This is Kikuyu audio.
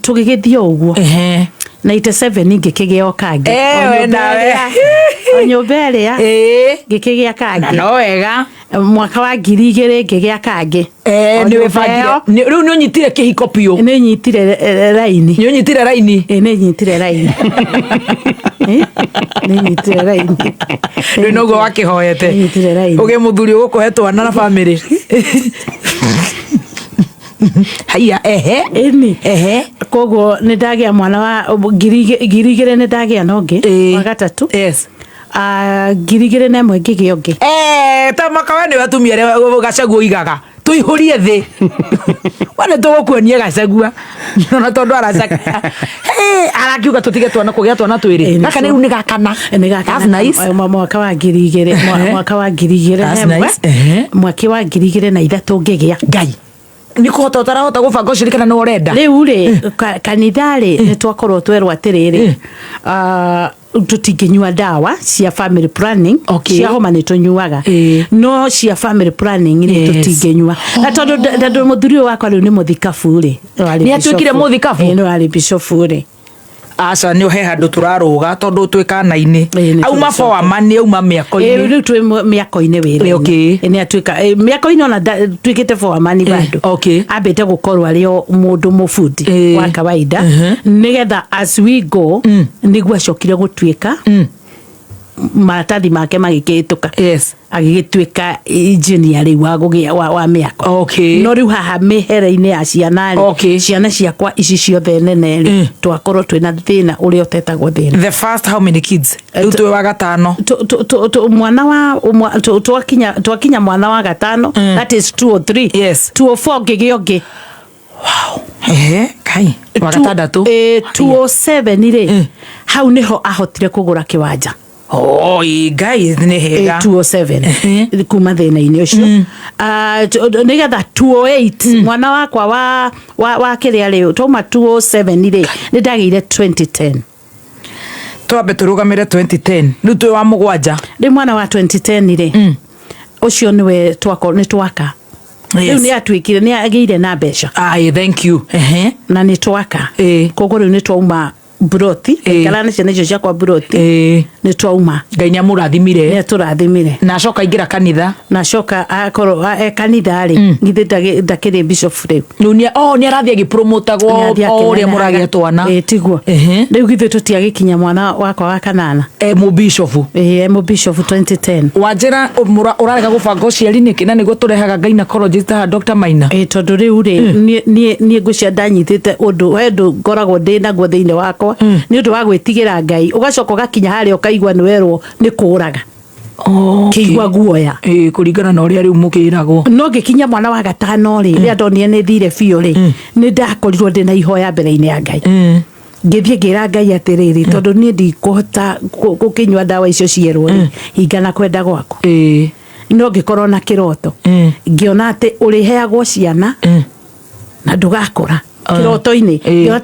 Tũgĩgĩthiĩ o ũguo. 97 ngĩkĩgĩa o kangĩ. Eh, O we nyũmba nawe. O nyũmba ĩrĩa ngĩkĩgĩa Na kangĩ. no wega. Mwaka wa 2000 ngĩgĩa kangĩ. Eh, O nĩ nyũmba wĩbangire. ĩyo, Rĩu nĩ ũnyitire kĩhiko biũ. Nĩ nyitire raini. Nĩ ũnyitire raini. Ĩ, nĩ nyitire raini. Ĩ, nĩ nyitire raini. Rĩu noguo wakĩhoete. Nĩ nyitire raini. Ũgĩe mũthuri ũgũkũhe twana na bamĩrĩ. Haiya, ehe. Ĩni. Ehe. Koguo nĩ ndagĩa mwana wa 2000, nĩ ndagĩa na ũngĩ wa gatatũ. Ah, 2001 ngĩgĩa ũngĩ. Eh, ta makawa nĩ atumia arĩa Gachagua oigaga tũihũrie thĩ, we nĩ tũgũkuonia Gachagua ona tondũ aracakaya. Hey, arakiuga tũtige twana kũgĩa twana twĩrĩ. Gaka rĩu nĩ gakana. Nĩ gakana. That's nice. Mwaka wa 2000, mwaka wa 2000 That's na ĩmwe. nice. Ehe. Mwaka wa 2003 ngĩgĩa. Ngai nĩ kũhota ũtarahota gũbanga ũcio kana nĩ ũrenda. Rĩu rĩ, kanitha rĩ, nĩ twakorwo twerwo atĩrĩrĩ, ah, tũtingĩnyua ndawa cia family planning. Cia homa nĩ tũnyuaga, no cia family planning nĩ tũtingĩnyua. Na tondũ mũthuri ũyũ wakwa rĩu nĩ mũthikabu rĩ, warĩ Nĩ atuĩkire bishofu. mũthikabu? Ĩĩ, nĩ warĩ bishofu rĩ. Aca, nĩ he handũ tũrarũga tondũ twĩ kana-inĩ. Ĩĩ, nĩ Auma tũgĩcoka. foreman, nĩ auma mĩako-inĩ. Rĩu twĩ mĩako-inĩ wĩra-inĩ. Nĩ atuĩka mĩako-inĩ, ona tuĩkĩte foreman bado. Ambĩte gũkorwo arĩ o mũndũ mũbundi wa kawaida, nĩgetha as we go nĩguo acokire gũtuĩka maratathi make magĩkĩhĩtũka, agĩgĩtuĩka engineer rĩu wa gũgĩa wa mĩako. No rĩu haha mĩhere-inĩ ya ciana rĩ, ciana ciakwa ici ciothe nene rĩ, twakorwo twĩna thĩna ũrĩa ũtetagwo thĩna. The first how many kids? Rĩu twĩ wa gatano. Mwana wa twakinya mwana wa gatano, that is 203. 204 ngĩgĩa ũngĩ. Ehe, kai wa gatandatũ. 207 rĩ, hau nĩho ahotire kũgũra kĩwanja. Oh, ĩ, Ngai nĩ hega. 207 kuma thĩna-inĩ ũcio. Ah, nĩgetha 208 mwana wakwa wa kĩrĩa rĩ, twauma 207 rĩ, nĩ ndagĩire 2010. Twambe tũrũgamĩre 2010, rĩu twĩ wa mũgwanja. Rĩu mwana wa 2010 rĩ, ũcio nĩwe nĩ twaka rĩu, nĩ atuĩkire nĩ agĩire na mbeca. Aye, thank you. Ehe. Na nĩ twaka. Koguo rĩu nĩ twauma mburoti. Ikara na ciana icio ciakwa mburoti. Nĩ twauma. Ngai nĩ amũrathimire. Nĩ atũrathimire. Na acoka aingĩra kanitha. Na acoka akorwo e kanitha rĩ, githĩ ndakĩrĩ bishop rĩu? Rĩu nĩ oh, nĩ arathiĩ agĩpromotagwo Nĩathiĩ o ũrĩa akĩnenehaga. mũragĩa twana. Ĩĩ, tiguo? Ehe. Rĩu githĩ tũtiagĩkinya mwana wakwa wa kanana? E mũbishofu. Ĩĩ, e mũbishofu 2010. Wanjĩra ũrarega gũbanga ũciari nĩkĩ, na nĩguo tũrehaga gynecologist haha, Dr. Maina? Ĩĩ, tondũ rĩu rĩ, niĩ ngwĩciria ndanyitĩte ũndũ, he ũndũ ngoragwo ndĩ naguo thĩinĩ wakwa nĩ ũndũ wa gwĩtigĩra Ngai, ũgacoka ũgakinya harĩa ũkaigua nĩ werwo nĩ kũraga, kĩigua guoya. Ĩĩ, kũringana na ũrĩa rĩu mũkĩragwo. No ngĩkinya mwana wa gatano rĩ, rĩrĩa ndonire nĩ thire biũ rĩ, nĩ ndakorirwo ndĩ na ihoya mbere-inĩ ya Ngai. Ngĩthiĩ ngĩra Ngai atĩrĩrĩ, tondũ niĩ ndikũhota gũkĩnyua ndawa icio cierwo rĩ, hinga na kwenda gwaku. No ngĩkorwo na kĩroto, ngĩona atĩ ũrĩheagwo ciana na ndũgakũra, kĩroto-inĩ. Ngĩona.